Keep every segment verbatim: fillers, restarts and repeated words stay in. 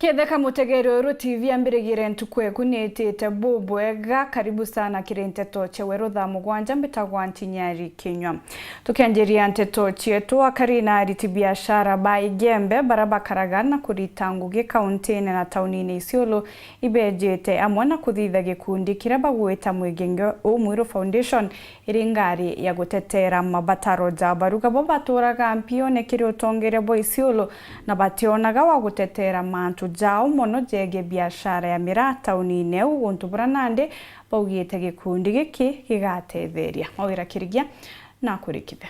Ketheka mutegeri Weru T V ambirigire ntuku eku niitite bubwega, karibu sana kiri nteto cia Weru thaa mugwanja, mbitagwa Ntinyari Kinyua. Tukianjiria nteto cietu, akari na ariti biashara ba Igembe bara bakaraga na kurita ngugi kauntine na taunine Isiolo ibejite amwe na kuthitha gikundi kiria bagwita Mwigenge Umwiru Foundation iri ngari ya gutetera mabataro ja baruga bo baturaga mpione kiri utongeria bwa Isiolo na bationaga wa gutetera mantu jao mono jegie biashara ya miraa taunine iu, guntu bura nandi baugite gikundi giki gigatetheria. Mawira Kirigia na kurikithia.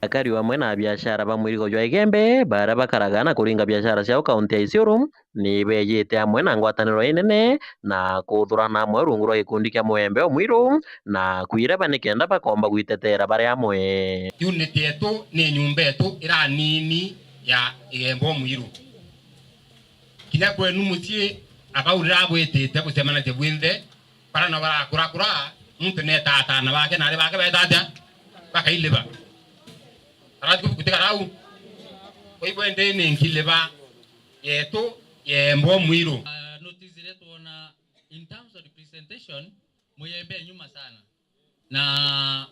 Akari amwe na biashara ba mwirigo jwa Igembe bara bakaraga na kuringa biashara ciao kaunti ya Isiolo ni bejite amwe na ngwataniro inene na kuthurana amwe rungu rwa gikundi kia Mwembe Umwiru na kwireba nikenda bakomba gwitetera bari amwe. Unit yetu ni nyumba yetu iranini ya Igembe Umwiru. Kinya kwenu mucii, abaurira abwitite bucemanagia bwinthe, bara na barakurakura, muntu neeta ataana bake na ari bake beeta atia? Bakailiba. Arati kubiku tigara au. Kwa hivyo, ende ni nkiliba yetu yembo mwiru. Ah, notice iria twona in terms of representation, Muyembe e nyuma sana. Na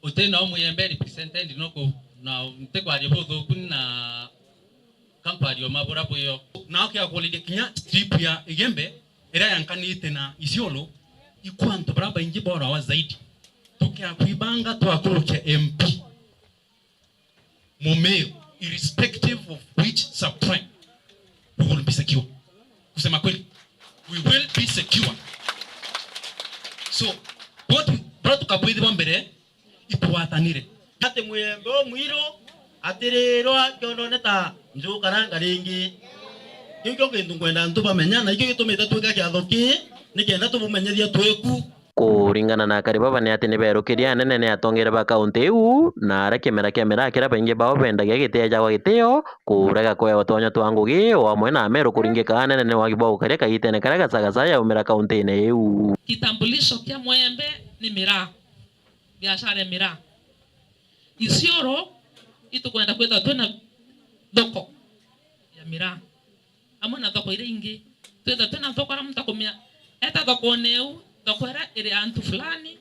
uti nao Muyembe represented no ku, na ntikwaria buthuku na kankwaria uma bura bwio. Na akia kuuriria kinya strip ya Igembe iria yankanite na Isiolo, ikwa antu bara baingi borawa zaidi. Tukia kwibanga twakurukia M P. Mumiru, irrespective of which sub-tribe, we will be secure. Kusema kweli, we will be secure. So, both, both tukabwithi bwa mbere, itwatanire. Ati Muyembe Umwiru atirirwa kionone ta njukaranga ringi. Kiu kio kintu nkwenda antu bamenya, na ikio gitumite twika kiatho kii, nikenda tubumenyethia twiku. Kuringana na akari baba ni ati ni berukirie anene ni atongeria ba kaunti iu, na aria kimera kia miraa kiria baingi bao bendagia gitejagwa gitio, kurega kuewa twanya twa ngugi, o amwe na Ameru kuringika anene ni wagi bwa gukaria kagitene karia Gachagua yaumira kauntine iu. Kitambulisho kia Mwembe ni miraa, biashara ya miraa. Isiolo itukwenda kwithirwa twina thoko ya miraa. Amwe na thoko iria ingi. Twitha twina thoko aria muntu akumenya, eta thokone iu, thoko iria iri antu fulani,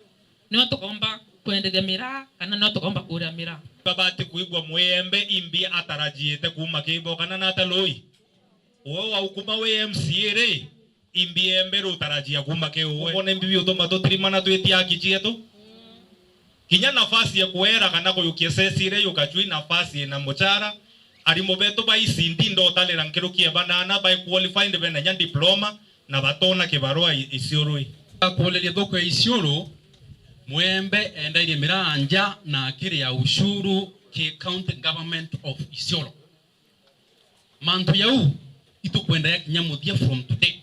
nio tukomba kwenderia miraa, kana nio tukomba kuria miraa. Babati kwigua Mwembe imbi atarajiite kuuma kibo, kana nata lui? Uwe waukuma wi M C A ri, imbi embe rutarajia kuuma ki uwe? Ubone mbibi utuma tutirimana twitia haki cietu? Kinya nafasi ya kuera kana kuyukia cecire yukajui nafasi ina muchara. Arimu betu ba E C D ndotalira nkiruki ya banana bai qualified bena nya diploma na batona kibarua i-, Isiolo ii. Akuuliria thoko ya Isiolo, Mwembe endairie miraa nja na akiria ushuru ki County Government of Isiolo. Mantu jau itukwenda yakinya muthia from today.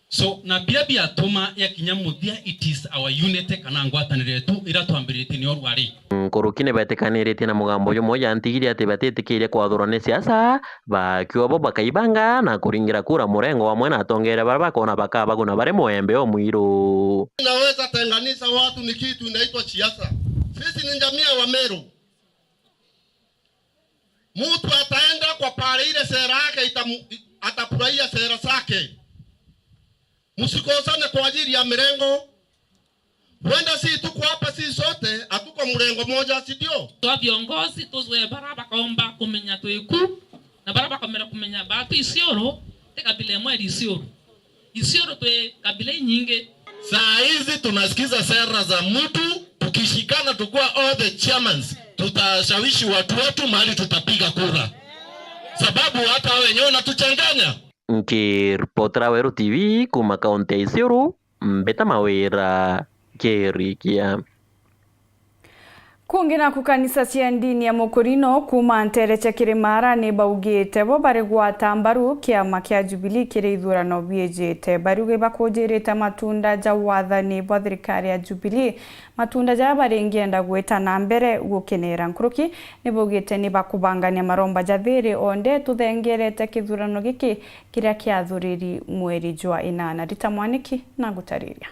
So, na biria biatuma yakinya muthia, it is our unity kana ngwataniro yetu iria twambiritie nio rwari. Nkuruki ni betikaniritie na mugambo jumwe ja ntigiri ati batitikiria kwathurwa ni siasa, bakiuga bo bakaibanga na kuringira kura murengo wamwe na atongeria baria bakona bakabaguna bari Mwembe Umwiru. Naweza tenganisha watu ni kitu inaitwa siasa. Sisi ni jamii ya Wameru. Mtu ataenda kwa pale ile sera yake itamu-, atafurahia sera zake. Msikosane kwa ajili ya mirengo. Huenda si tuko hapa si sote, hatuko mrengo moja, si ndio? Twa viongozi tuzwe bara bakaomba kumenya twiku, na bara bakomera kumenya batu Isiolo, ti kabila imwe iri Isiolo. Isiolo twi kabila inyingi. Saa hizi tunasikiza sera za mtu, tukishikana tukuwa all the chairmans, tutashawishi watu wetu mahali tutapiga kura. Sababu hata wao wenyewe wanatuchanganya. Nkiripotera Weru T V kuuma kaunti ya Isiolo, Mbita Mawira, Kirikia. Kungi naku kanisa cia ndini ya Mukurino kuuma nteere cia Kirimara ni baugite bo bari gwata mbaru kiama kia Jubilee kiri ithurano biijite. Bariuga ibakujirite matunda ja wathani bwa thirikari ya Jubilee, matunda jaria baringienda gwita na mbere gukenera. Nkuruki ni baugite ni bakubangania maromba ja thiri onde tuthengerete kithurano giki kiria kiathuriri mweri jwa inana. Rita Mwaniki na gutariria.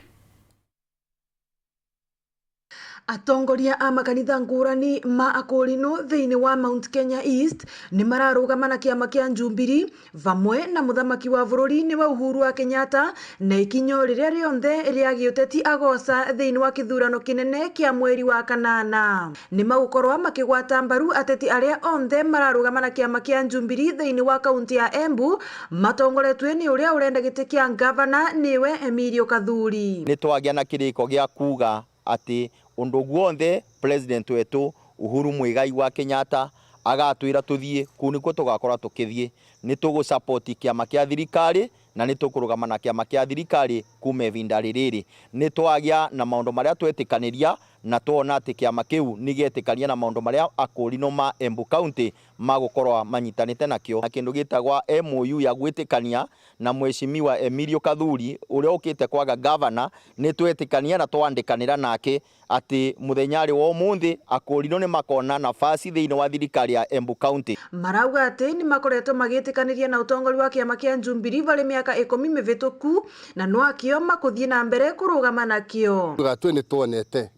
Atongoria a makanitha ngurani ma Akorino thiini wa Mount Kenya East ni mararugama na kiama kia Jubilee, vamwe na muthamaki wa bururi niwe Uhuru wa Kenyatta, na ikinyo riria rionthe ria giuteti agoca thiini wa kithurano kinene kia mweri wa kanana. Ni magukorwa makigwata mbaru ateti aria onthe mararugama na kiama kia Jubilee thiini wa kaunti ya Embu, matongoretue ni uria urenda giti kia ngavana, niwe Emilio Kathuri. Ni twagia na kiriko gia kuuga ati undu gwonthe President wetu Uhuru Muigai wa Kenyatta agatwira tuthii, kuu nikuo tugakorwa tukithii. Ni tugusupport kiama kia thirikari na ni tukurugama na kiama kia thirikari kuuma ivinda ririri. Ni twagia na maundu maria twetikaniria na twona ati kiama kiu ni gietikania na maundu maria Akorino ma Embu County magukorwa manyitanite nakio. Na kindu gitagwa M O U ya gwitikania na Mheshimiwa Emilio Kathuri, uria ukite kwaga gavana, ni twetikania na twandikanira nake ati muthenya ari wa umunthi, Akorino ni makona nafasi thiini wa thirikari ya Embu County. Marauga ati ni makoretwe magitikaniria na utongoria wa kiama kia Jubilee vari miaka ikumi mivituku, na nwakio makuthii na mbere kurugama nakio. Tuga twi ni twonete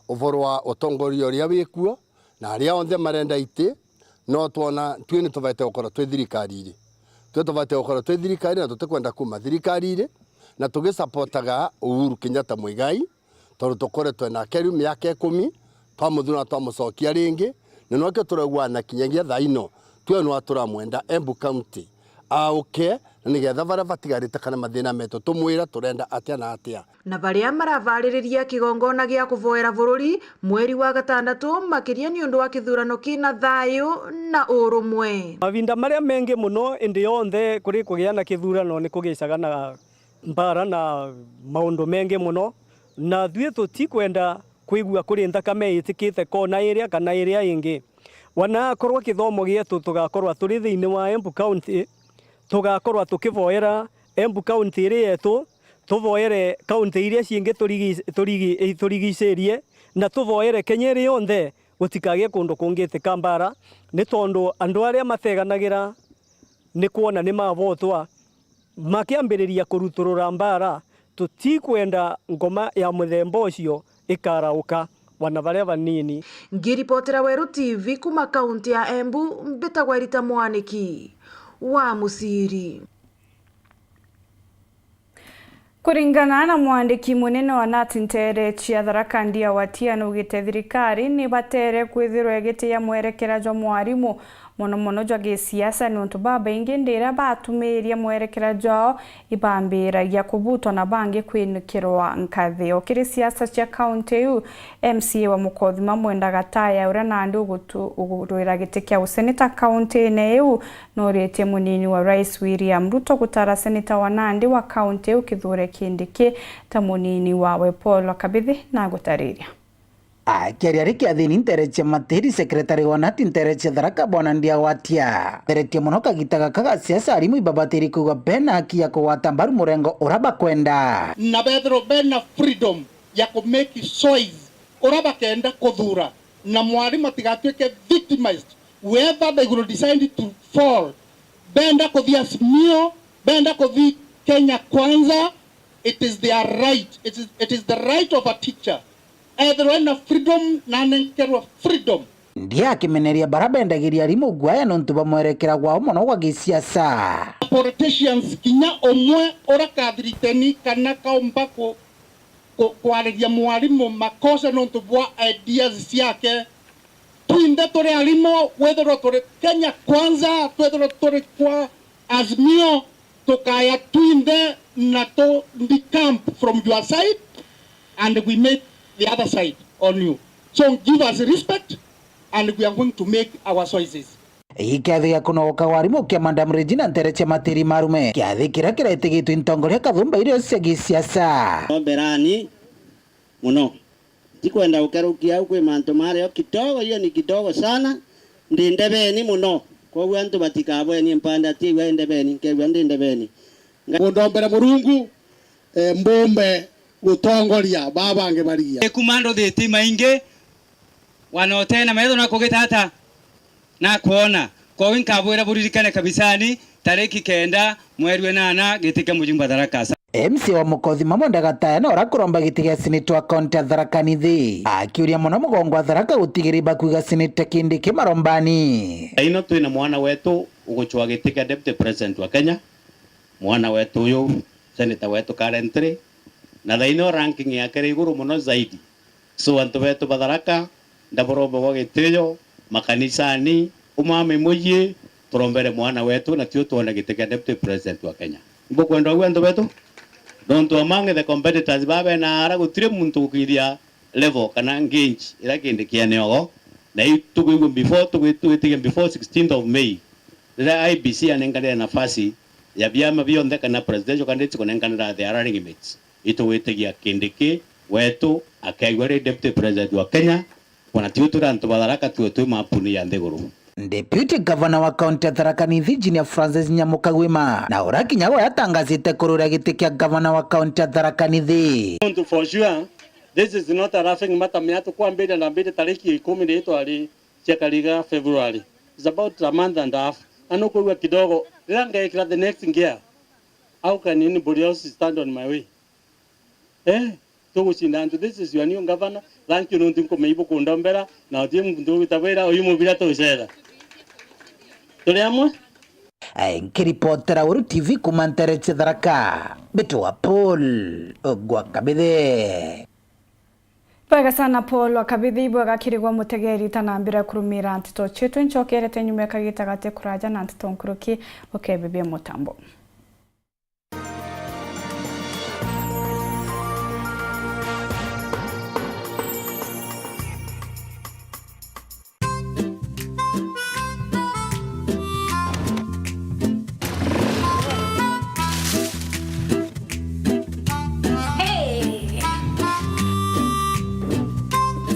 uvoro wa utongoria uria wikuo, na aria onthe marenda iti, no twona twi ni tubaite gukorwa twi thirikariri. Twi tubaite gukorwa twi thirikari na tutikwenda kuuma thirikariri, na tugisapotaga Uhuru Kenyatta Muigai, tondu tukoretwe nake riu miaka ikumi, twamuthura na twamucokia ringi, na nwakio turaguana kinyagia thaa ino, twi nwa turamwenda Embu County auke, na nigetha baria batigarite kana mathina metu tumwira turenda atia na atia. Na baria maravaririria kigongona gia kuvoera bururi mweri wa gatandatu, makiria ni undu wa kithurano kina thayu na urumwe. Mavinda maria mengi muno indi yonthe kuri kugia na kithurano ni kugicaga na mbara na maundu mengi muno, na thui tutikwenda kwigua kuri nthakame itikite kona iria kana iria ingi. Wanakorwa kithomo gietu tugakorwa turi thiini wa Embu County, tugakorwa tukivoera Embu County iri yetu, tuvoere county iria ciingi turigi-, turigi-, iturigicirie, na tuvoere Kenya iri yonthe, gutikagie kundu kungitika mbara, ni tondu andu aria mateganagira ni kwona ni mavotwa, makiambiriria kuruturura mbara, tutikwenda ngoma ya muthemba ucio ikarauka wana baria banini. Ngiripotera Weru T V kuma kaunti ya Embu, mbitagwa Rita Mwaniki wa Muciri. Kuringana na mwandiki munene wa nat ntere cia Tharaka Ndia Watia, naugite thirikari ni batere kwithirwa igitia mwerekera jwa mwarimu, mono mono jwa gisiasa, niuntu babaingi ndiria batumiiria mwerekera jwao ibambiragia kubutwa na bangi kwinikirwa nkathi. O kiri siasa cia kaunti iu, M C A wa Mukothima Mwenda Gataya, uria nandi ugutu-, ugurwira giti kia useneta kaunti-ini iu, noritie munini wa Rais William Ruto gutara seneta wa nandi wa kaunti iu Kithure Kindiki ta munini wawe. Paul Kabithi na gutariria. Akiaria ari kiathini ntere cia Matiri, secretary wa nat ntere cia Tharaka Bwana Ndia Watia, atheretie mono kagita gaka ga siasa, arimu ibabatiri kuigua bena haki ya kugwata mbaru murengo uria bakwenda. Na bethirwa bena freedom ya ku make choice uria bakenda kuthura, na mwarimu atigatwike victimized whether they will decide to fall. Benda kuthi Azimio, benda kuthi Kenya Kwanza, it is their right. It is, it is the right of a teacher. Ethirwa ena freedom na anenkerwa freedom. Ndia akimeneria bara bendagiria arimu guaya nontu bwa mwerekera gwao mono gwa gisiasa. Politicians kinya umwe uria kathirikeni kana kaumba ku-, ku-, kwariria mwarimu makosa nontu bwa ideas ciake. Twinthe turi arimu, wethirwa turi Kenya Kwanza, twethirwa turi kwa Azimio, tukaya twinthe na tu decamp from your side and we make the other side on you. So give us respect and we are going to make our choices. Gikethia kunogoka warimu kia Madam Regina ntere cia Matiri Marume, kiathi kiria kiraitigitwe ntongoria kathumba irio cia gisiasa. Omberani muno. Ndikwenda gukerukia au, kwi mantu mario kidogo, hiyo ni kidogo sana. Ndi ndebeni muno. Koguo antu batikabweni mpande ati igua ndebeni, nkegua ndi ndebeni. Nga- Mundombere Murungu, eh, mbumbe gutongoria baba bangi barigia. Kuma nduthiti maingi, wana utena metho na kugitata na kwona. Koguo nkabwira buririkane kabisani, Tariki kenda mweri wa nana, giti kia mujumbe wa Tharaka Sa- M C A wa Mukothima Mwenda Gataya na ura kuromba giti gia seneta wa kaunti ya Tharaka Nithi, akiuria mono mugongo wa Tharaka gutigiria bakuiga seneta Kindiki marombani. Thaino twina mwana wetu ugucwa giti kia deputy president wa Kenya, mwana wetu uyu, senator wetu currently, na thaino ranking yake iri iguru mono zaidi. So, antu betu ba Tharaka, ndaburomba gwa gitio, makanisani, umami muiji, turombere mwana wetu, na tio twone giti kia deputy president wa Kenya. Ibukwenda uguo, antu betu? Nontu among the competitors ba bena ara gutiri muntu gukinyithia level kana gauge ira Kindiki ena ogo, na iu tukwigua before, tugwi-, twitigia before sixteenth of May, riria I E B C yanenkanire nafasi ya biama bionthe kana presidential candidates kunenkanira the running mates, itugwitigia Kindiki wetu akaigua ri deputy president wa Kenya, ona tio turi antu ba Tharaka, tio twi mapuni ya nthiguru. Deputy Governor wa kaunti ya Tharaka Nithi, Engineer Francis Nyamukagwima, na ura kinya we atangazite kurwira giti kia gavana wa kaunti ya Tharaka Nithi. Nontu for sure, this is not a laughing matter, mea tukwambiria na mbiri tariki ikumi ni twari cia kariga February. It's about a month and a half. Na nukwigua kidogo, riria ngekira the next gear, how can anybody else stand on my way? Eh, tugucinda antu, this is your new governor. Thank you nontu nkumenya ibukundombera, na uti muntu ugwita bwira uyu mubira tucetha. Turi amwe? Eh, nkiripotera Uru T V kuma ntere cia Tharaka, mbitwa Paul Ogwa Kabithe. Bwega sana Paul wa Kabithi, bwega kirigwa mutegeri, tanambira kurumira nteto cietu, ncokerete nyuma ya kagita gati kuraja na nteto nkuruki, bukebebia mutambo. Hey!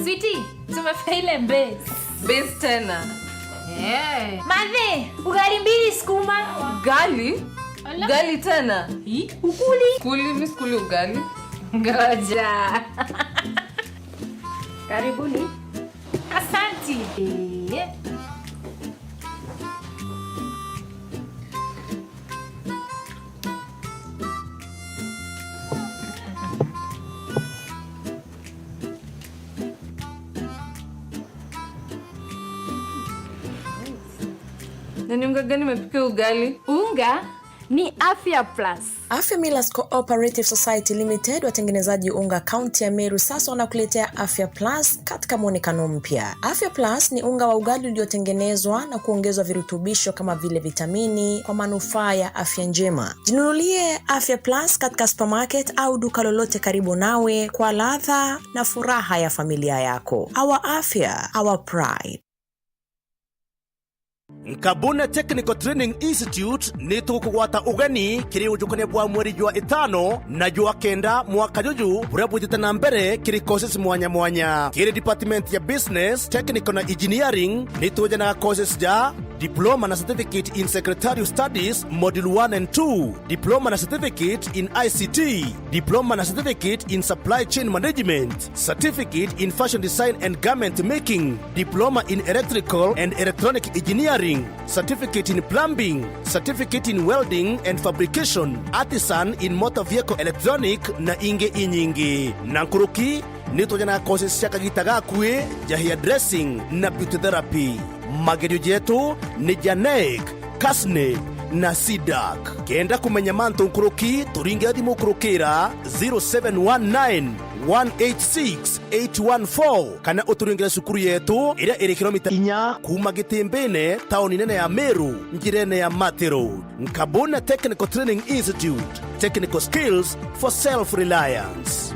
Sweetie, tumefika ile base. Base tena. Eh. Mathe, ugali mbili sukuma. Ugali? Ala. Ugali tena? Hi? Ukuli? Kuli, mi sikuli ugali. Ngoja. Karibuni. Asanti. Eh. Na ni unga gani imepika ugali? Unga ni Afya Plus. Afya Millers Cooperative Society Limited, watengenezaji unga kaunti ya Meru, sasa wanakuletea Afya Plus katika mwonekano mpya. Afya Plus ni unga wa ugali uliotengenezwa na kuongezwa virutubisho kama vile vitamini kwa manufaa ya afya njema. Jinunulie Afya Plus katika supermarket au duka lolote karibu nawe kwa ladha na furaha ya familia yako. Our afya, our pride. Nkabune Technical Training Institute ni tugukugwata ugeni kiri ujukania bwa mweri jwa itano na jwa kenda mwaka juju, buria bujite na mbere kiri courses mwanya mwanya. Kiri department ya Business, Technical na Engineering, ni tujanaga courses ja Diploma na Certificate in Secretarial Studies, Module one and two, Diploma na Certificate in I C T, Diploma na Certificate in Supply Chain Management, Certificate in Fashion Design and Garment Making, Diploma in Electrical and Electronic Engineering, Certificate in Plumbing, Certificate in Welding and Fabrication, Artisan in Motor Vehicle Electronic, na ingi inyingi. Na nkuruki, ni tujanaga courses cia kagita gakui ja hairdressing na beauty therapy. Magerio jetu ni ja NEC, KASNEB na CDAC. Kenda kumenya mantu nkuruki, turingire thimu kurukira zero seven one nine, one eight six, eight one four, kana uturingire cukuru yetu iria iri kilomita inya kuuma Gitimbine, tauni nene ya Meru, njirene ya Mati Road. Nkabuna Technical Training Institute, technical skills for self-reliance.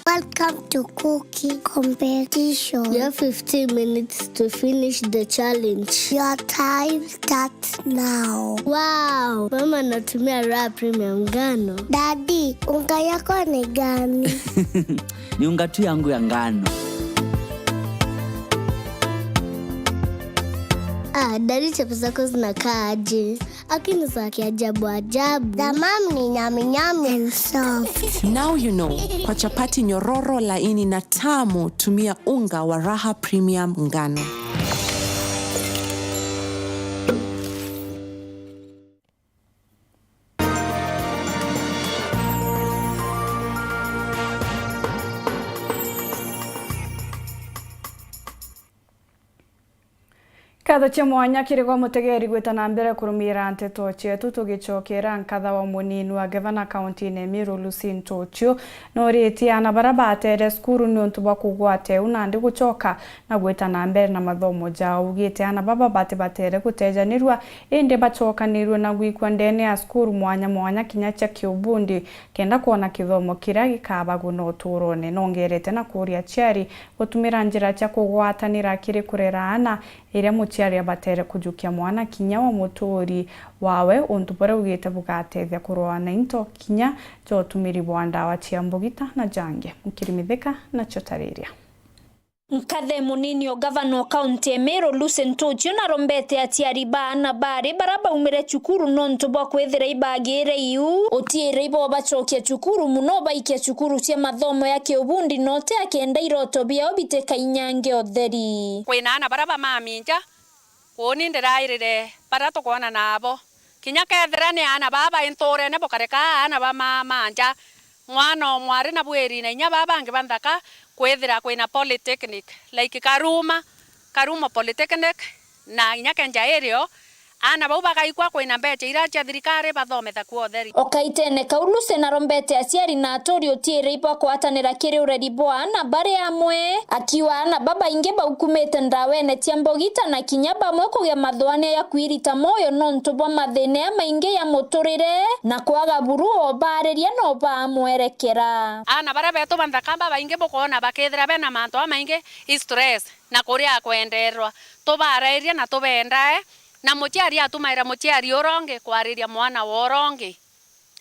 Welcome to cooking competition. You have fifteen minutes to finish the challenge. Your time starts now. Wow, mama anatumia Raha Premium ngano. Daddy, unga yako ni gani? Ni unga tu yangu ya ngano. Ah, daddy, chapo zako zinakaa aje? Lakini za kiajabu ajabu. The mom ni nyami nyami and soft. Now you know, kwa chapati nyororo, laini na tamu, tumia unga wa Raha Premium ngano. Nkatho cia mwanya kiri gwa mutegeri gwita na mbere kurumira nteto cietu, tugicokera nkatha wa munini wa gavana kaunti-ini ya Meru Lucy Ntuchu, nuritie ana bara batere cukuru niuntu bwa kugwata eu nandi gucoka na gwita na mbere na mathomo jao. Ugite ana baba batibatere gutejanirua, indi bacokanirue na gwikua ndene ya cukuru mwanya mwanya kinya cia kiubundi, kenda kwona kithomo kiria gikabaguna uturone. Nongerete na kuria aciari gutumira njira cia kugwatanira kiri kurera ana, iria muciari abatere kujukia mwana kinya wa muturi wawe, untu buria ugite bugatethia kurwaa na into kinya ja utumiri bwa ndawa cia mbugita na jangi. Mukiri Mithika nacio tariria. Nkathe munini o gavana o kaunti ya Meru Lucy Ntuchu narombete aciari ba ana bari bara baumire cukuru nontu bwa kwithira ibagire iu, utiire ibo bacokia cukuru muno baikia cukuru cia mathomo ya kiubundi note akenda iroto biao bitikainyange utheri. Kwina ana bara bamaminja Uuni ndirairire baria tukwona nabo. Kinya kethira ni aana baa bai ntuurene bukareka aana ba ma-, manja, mwana o mwari na bwiri na inya baa bangi ba nthaka, kwithira kwina polytechnic, like Karuma, Karuma Polytechnic, na inya Kenja irio, aana bau bagaikwa kwina mbecha iria cia thirikari bathomethia kuo utheri. O kaitene kau, Lucy narombete aciari na aturi utiiri ibakwatanira kiri ureri bwa aana bari amwe, akiuga aana babaingi baukumite ndawene cia mbogita na kinya bamwe kugia mathwania ya kwirita moyo nontu bwa mathina jamaingi ya muturire na kwaga buru o baariria no bamwerekera. Aana baria betu ba nthaka babaingi bukwona bakithira bena mantu jamaingi, i stress na kuria kwenderwa, tubarairie na tubendae, na muciari atumaira muciari uria ungi kwariria mwana wa uria ungi.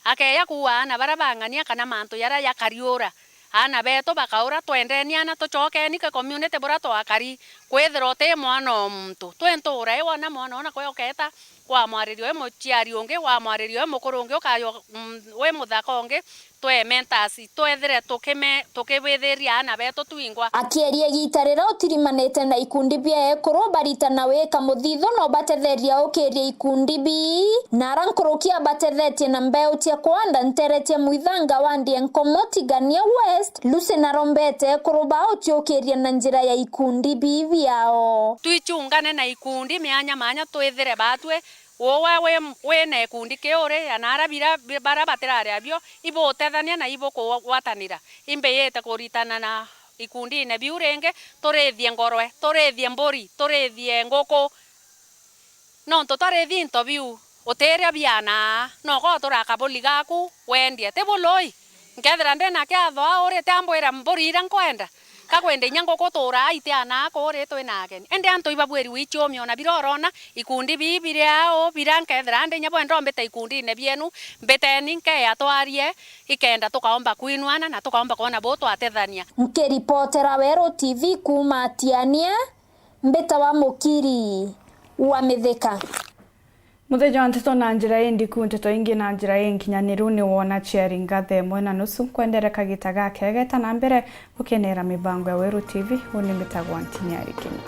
Akeeja kuuga aana baria bang'ania kana mantu jaria jakariura. Aana betu bakaura, twendeni aana, tucokeni ki community buria twakari. Kwithira uti mwana o muntu, twi ntuura ii wona mwana ona kwe ukeeta, wamwariria wi muciari ungi, wamwariria wi mukuru ungi, ukaja, mm, wi muthaka ungi, twe mentors, twethire tukime-, tukibithiria aana betu twingwa. Akieria igiita riria utirimanite na ikundi bia ekuru baritana wika muthithu no batetheria ukiria ikundi bii, na ara nkuruki abatethetie na mbeu cia kuanda ntere cia Mwithanga wa Ndienkomo Tigania West, Lucy narombete ekuru baa uciukiria na njira ya ikundi bii biao. Twichungane na ikundi mianya manya twithire batwi Uwe wi, wina ikundi kiu uri, ana ara bira, bi-, bara batirari abio, ibutethania na ibukugwatanira. Imbiyite kuritana na ikundine biu ringi, turithie ngorwe, turithie mburi, turithie nguku. Nontu twarithi into biu, utiria bianaa, noko turakabuli gaku, wendie. Ti bului? Nkethira ndina kiatho aa uri, ti ambwira mburi iria nkwenda? Ka kwenda inya nguku tuuraa itianaa kuuri twina ageni. Indi antu ibabwiri wichiumio na bira urona ikundi bii biri au, bira nkethira ndi inya bwenda umbite ikundine bienu, mbiteni nkeya twarie, ikenda tukaomba kwinuana na tukaomba kwona buu twatethania. Nkiripotera Weru T V kuuma Tiania, mbitawa Mukiri wa Mithika. Muthenya wa nteto na njira indiku, nteto ingi na njira inkinyaniru ni wona ciari ngatha imwe na nusu. Nkwendere kagita gakegeta na mbere gukenera mibango ya Weru T V. Uni mbitagwa Ntini Arikini.